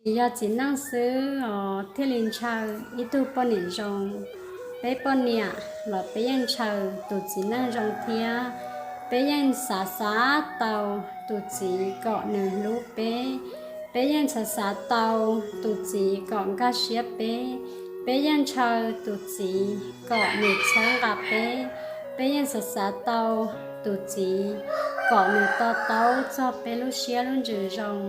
Tsis yog txiv neej xwb os thiaj li ntshaw ib tug poj niam zoo. Peb poj niam los peb yeej ntshaw tus txiv neej zoo thiab. Peb yeej xav xav tau tus txiv kom nws hlub peb. Peb yeej xav xav tau tus txiv kom nkag siab peb. Peb yeej ntshaw tus txiv kom nws txhawb nqa peb. Peb yeej xav xav tau tus txiv kom nws to taub txog peb lub siab lub ntsws zoo.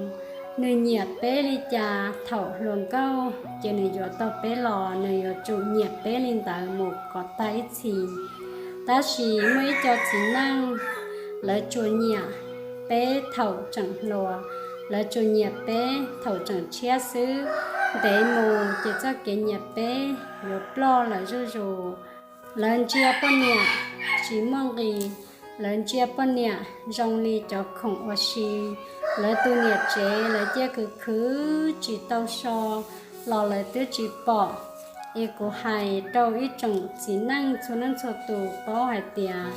Nws nyiam peb li cas thaum hluas nkauj ces nws yuav tau peb los nws yuav tsum nyiam peb li ntawd mus kom tag ib txhis. Tab sis muaj ib co txiv neej, lawv tsuas nyiam peb thaum tseem hluas, lawv tsuas nyiam peb thaum tseem tshiab xwb. Ntev mus ces txoj kev nyiam peb yuav ploj lawm zuj zus. Lawv ntsia poj niam tsis muaj nqis, lawv ntsia poj niam zoo li cov khoom ua si. Lawv tus niam tsev lawv cia khwv khwv tsis tau so los lawv twb tsis pom. Es kuv hais rau ib tsoom txiv neej txhua leej txhua tus paub hais tias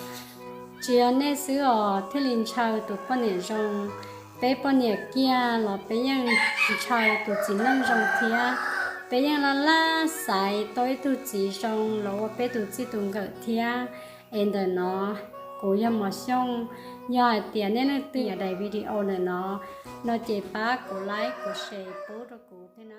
tsis yog nej xwb os thiaj li ntshaw tus poj niam zoo. Peb poj niam kiag los peb yeej ntshaw tus txiv neej zoo thiab. Peb yeej laj laj xaiv tau ib tug txiv zoo los ua peb tus txij tus nkawm thiab. Es ntawm no kuv yog Mos Xyooj, yog hais tias nej leej twg nyiam daim video ntawm no, no ces pab kuv like kuv share pub rau kuv thiab.